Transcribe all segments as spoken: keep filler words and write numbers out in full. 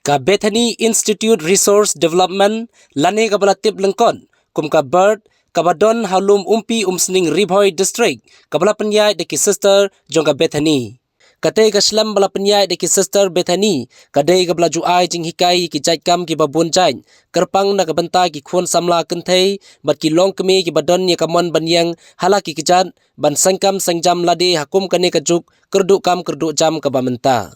Ka Bethany Institute Resource Development, lane kaba la tip lyngkot kum ka BIRD, kaba don ha Lum Umpi Umsning, Ri Bhoi District, kaba la pynïaid da ki sister jong ka Bethany. Katei ka shlem ba la pynïaid da ki sister Bethany ka dei kaba la ju ai jinghikai ïa ki jait kam kiba bun jait, kyrpang na ka bynta ki khun samla kynthei bad ki longkmie kiba don ïa ka mon ban ïeng ha la ki kjat, ban seng kam seng jam lade ha kum kane ka juk kyrduh kam kyrduh jam kaba mynta.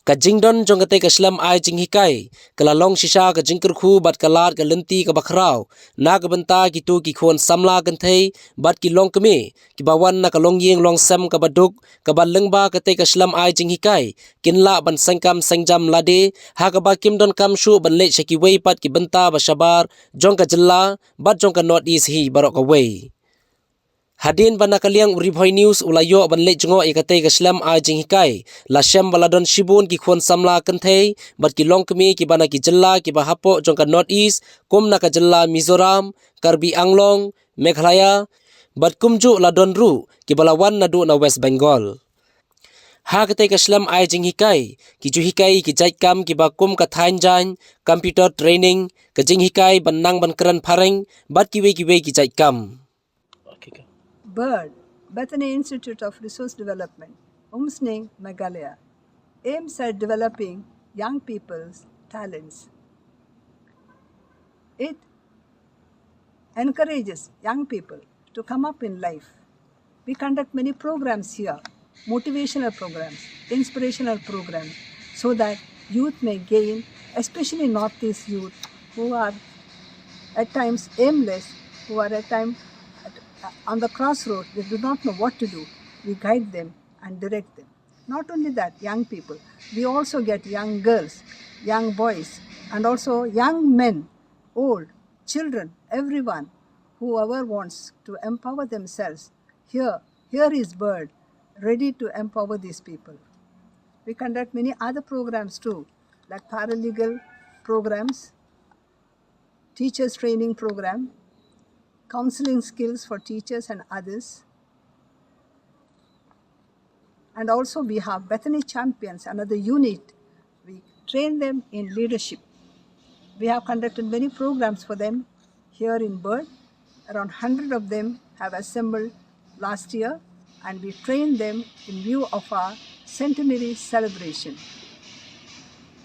Ka jingdon jong katei ka shlem ai jinghikai ka la long shisha ka jingkyrkhu bad ka lad ka lynti kaba khraw na ka bynta kito ki khun samla kynthei bad ki longkmie kiba wan na ka longïing longsem kaba duk, kaba lyngba katei ka shlem ai jinghikai kin lah ban seng kam seng jam lade, ha kaba kim donkam shuh ban leit sha kiwei pat ki bynta ba shabar jong ka jylla bad jong ka North East hi baroh kawei. Hadien ba na ka liang u Ri Bhoi News u la ïoh ban leit jngoh ïa katei ka shlem ai jinghikai, la shem ba la don shibun ki khun samla kynthei bad ki longkmie kiba na ki jylla kiba hapoh jong ka North East, kum na ka jylla Mizoram, Karbi Anglong, Meghalaya, bad kumjuh la don ruh kiba la wan naduh na West Bengal. Ha katei ka shlem ai jinghikai ki ju hikai ki jait kam kiba kum ka thaiñ jaiñ, computer training, ka jinghikai ban nang ban kren phareng bad kiwei kiwei ki jait kam. BIRD, Bethany Institute of Resource Development, Umsning, Meghalaya, aims at developing young people's talents. It encourages young people to come up in life. We conduct many programs here, motivational programs, inspirational programs, so that youth may gain, especially Northeast youth, who are at times aimless, who are at times at, on the crossroad, they do not know what to do. We guide them and direct them. Not only that, young people, we also get young girls, young boys, and also young men, old, children, everyone, whoever wants to empower themselves, here, here is BIRD, ready to empower these people. We conduct many other programs too, like paralegal programs, teachers training program, counseling skills for teachers and others. And also we have Bethany Champions, another unit. We train them in leadership. We have conducted many programs for them here in BIRD. Around hundred of them have assembled last year, and we trained them in view of our centenary celebration.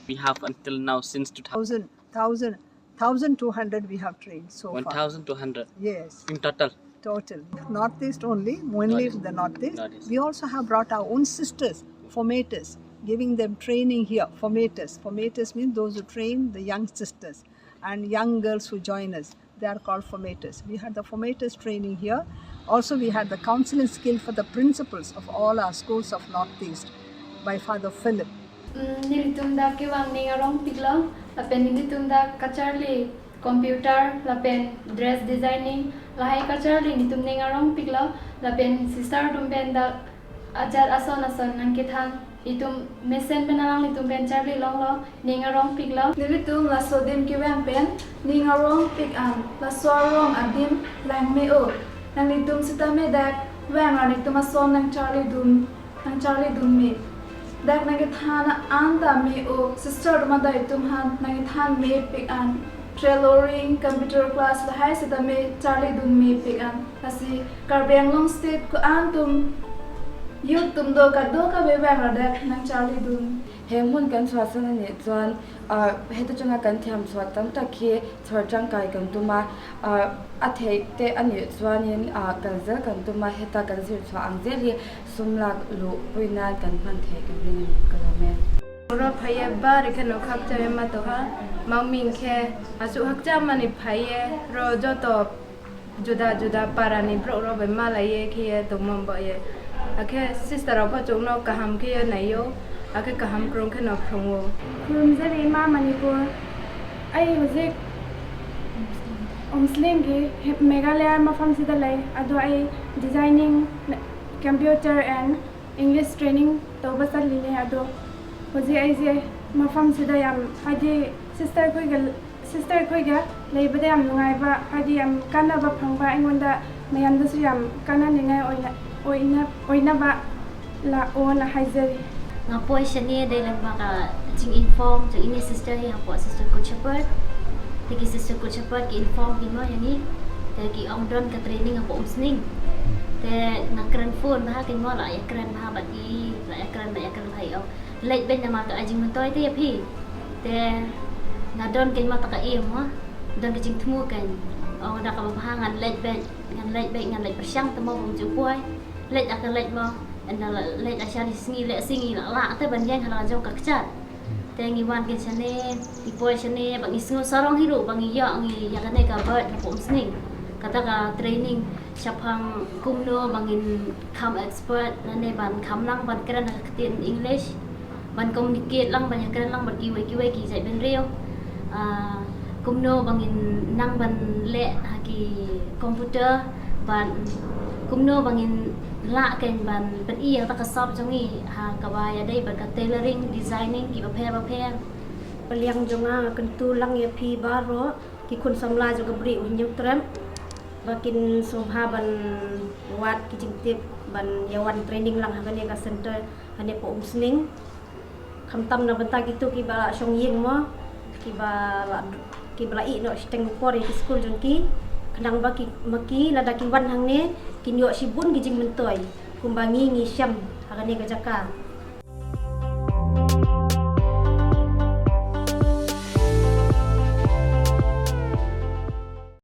We have until now since two thousand. Thousand, thousand, thousand two hundred we have trained so far. One thousand two hundred? Yes. In total? Total. Northeast only, mainly Northeast. The Northeast. Northeast. We also have brought our own sisters, formators, giving them training here, formators. Formators mean those who train the young sisters and young girls who join us. They are called formators. We had the formators training here. Also, we had the counseling skill for the principals of all our schools of Northeast by Father Philip. Mm, nilitum da kiwang Ningarong Piklo, lapen nilitum da kacharli computer, lapen dress designing, lahai kacharli nitum Ningarong Piklo, lapen sister tum pen da ajat ason ason nangkethan, itum mesen pen alang nitum pen charli longlo, Ningarong Piklo. Nilitum laso adim kiwang pen, Ningarong Pik an, laso arong adim lang me o. Nanglitum sitame dak, wang ra nitum ason nangcharli dun, nangcharli dun me. Dak nangkethan an ta me o, sister mada itum han, nangkethan me pik an. Tailoring, computer class, lahai sitame charli dun me pik an. Lasi Karbi Anglong State ko-an tum youth tum do kado kave wang ra dak nangcharli dun. He mun kan chhuah san ani chuan, ah, heta chunga kan thiam chhuah tam tak hi chhawr ṭangkai kan tum a, ah, a thei te ani chuan in, ah, kal zel kan tum a, heta kan zir chhuah ang zel hi sum lak luh pui nan kan hman thei kan ring ani ka lawm e. Ro phaiye ba ri khe no khak cha ma to ha, mang ming khe asu hak cha mani phaiye ro joto juda juda para ni brouh rok bai malai ye khe ye tongmom bo ye. Akhe sister rok pho chung no kaham khe ye nai yo, akhe kaham krung khe no phrung o. Khulum jali ma Manipur. Ai hujik Umsning ki Meghalaya mafam sida lai, ado ai designing, computer and English training tawba sat lini ado. Hojik aije mafam sida yam haji sister khoi ga, sister khoi ga leiba da yam nungai ba, haji yam kana ba phang ba, aingon da mayam da su yam kana ningai oina, oina, oina ba la ona haijari. Nga poi shane dei lyngba ka jing-inform jong ine sister hi hapoh Sister Good Shepherd. Te ki Sister Good Shepherd ki inform ki mo ïa ngi. Te ki ong don ka training hapoh Umsning. Te nga kren phone bha ki mo, la ïa kren bha bad i, la ïa kren, la ïa kren bha i ong, leit beit namar ka jingmyntoi te ïa phi. Te nga don kein mo ta ka im mo, don ka jingthmu kein. Ong da kaba bha ngan leit beit, ngan leit beit, ngan leit pyrshang te mo bym ju poi. Leit da ka leit mo, ynda leit da shari sngi leh sngi la lah te ban ïeng ha la ka jong ka kjat. Te ngi wan kein shane, ngi poi shane ba ngi sngew sarong hi ruh ba ngi ïoh ngi ïa kane ka bird hapoh Umsning. Kata ka training shaphang kumno ba ngin kham expert lane ban kham lang ban kren ha ka ktien English, ban communicate lang, ban ïa kren lang bad kiwei kiwei ki jaitbynriew. Ah, kumno ba ngin nang ban leh ha ki computer, ban kumno ba ngin lah kein ban pyni ïa kata ka sap jong ngi ha kaba ïadei bad ka tailoring, designing kiba pher ba pher. Paliang jong nga, nga kyntu lang ïa phi baroh ki khun samla jong ka Bri U Hynñiewtrep ba kin sngewbha ban wad ki jingtip ban ïa wan training lang ha kane ka center hangne hapoh Umsning. Khamtam na bynta kito kiba la shong ïing mo, kiba la, kiba la ïeh noh shiteng u por ïa ki skul jong ki, khnang ba ki, ma ki lada ki wan hangne kin ïoh shibun ki jingmyntoi kumba ngi ngi shem ha kane ka jaka.